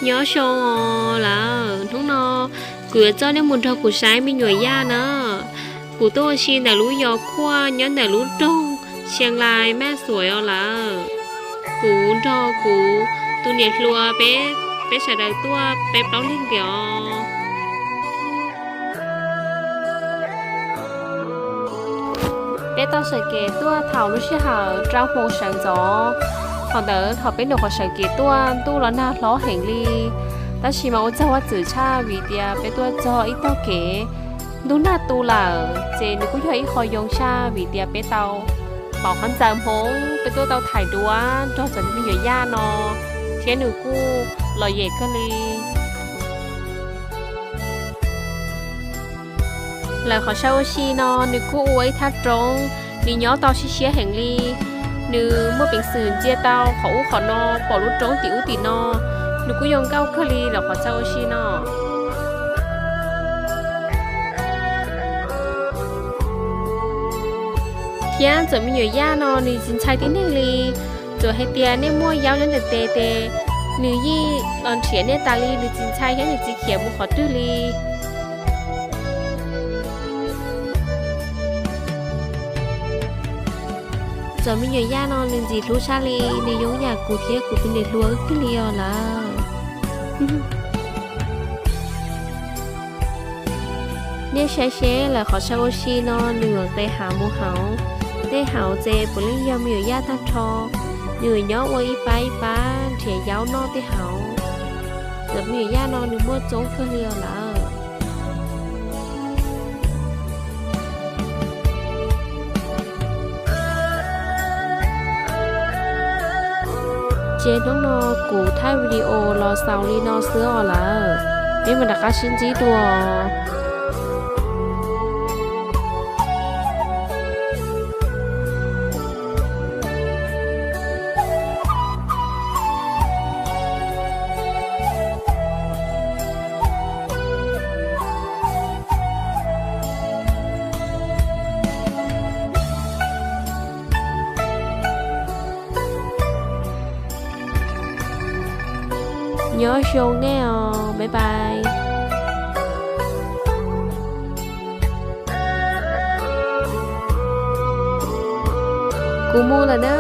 Nyob zoo os lawm, hnub no kuv yuav coj nej mus nrog kuv saib me nyuam yaj na. Kuv tuaj ua si ntawm lub yos khuaj nyob ntawm lub nroog Xia Lais Maj Xuaim os lawm. Kuv nrog kuv tus niam hluas peb, peb sawv daws tuaj peb plaub leeg tiag os. Peb tau sawv kev tuaj thaum lub sij hawm rau hmo sawv ntxov. Thaum ntawd thaum peb nyuam qhuav sawv kev tuaj ntuj los nag hlob heev li, tab sis mas ua tsaug Vajtswv tshaj vim tias peb tuaj txog ib tog kev ntuj nag tu lawm, ces nws kuj yog ib qho yoo tshaj vim tias peb tau pauv qhov ntxaws hmoov, peb tuaj tau thaiv duab nrog cov me nyuam yaj no, thiab nws kuj lom zem kawg li. Lawv qhov chaw ua si no nws kuj ua ib thaj roob, nws nyob tau siab siab heev li. Nws muaj peev xwm ntsia tau qhov ub qhov no, pom lub roob tim ub tim no, nws kuj zoo nkauj kawg li lawv qhov chaw ua si no. Thiab txawm me nyuam yaj no nws tsis ntshai tib neeg li. Txawm hais tias nej muaj yaub nyob ntawm tes ces nws yeej los nrhiav nej tas li, nws tsis ntshai thiab nws tsis khiav mus qhov twg li. Txawm me nyuam yaj no nws ntxim hlub tshaj li, nws zoo yam kuv thiab kuv tus niam hluas wb kiag li os lawm. Nej saib seb lawv qhov chaw ua si no nws nqes hav mus hauv, tej hauv ces puav leej yog me nyuam yaj tag nrho, nws nyob ua ib pab ib pab nrhiav yaub noj tej hauv. Lawv me nyuam yaj no nws muaj txoob kawg li os lawm. Ces hnub no kuv thaij video los xaus li no xwb os lawm, peb mam rov qab sib ntsib dua. Nyob zoo nej os, bye bye. Kuv mus lawm na.